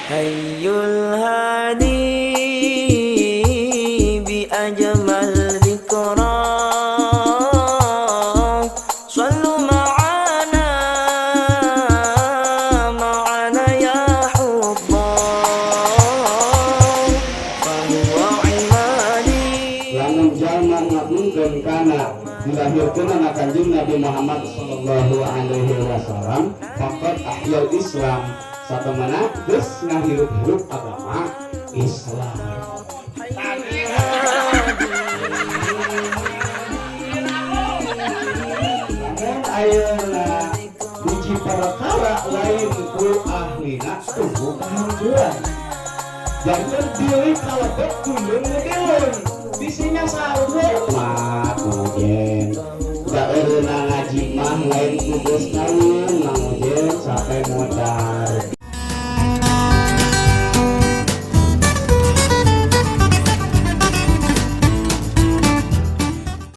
حي الهادي بأجمل ذكرى صلوا معنا معنا يا حضار فهو عمادي. Lamun jalma ngabungkeun kana dilahirkeun Kanjeng Nabi Muhammad sallallahu alaihi wasallam, faqad ahyal Islam, satemena geus ngahirup-hirup agama Islam. Lamun ayeuna hiji perkara lain ku ahlina, tunggu kahancuran. Janten diri kalebet gunung ngedilun bisinya sarua mat. Mang Ojen da eureuna ngaji mah lain ku geus kawin, Mang Ojen, sampai modal.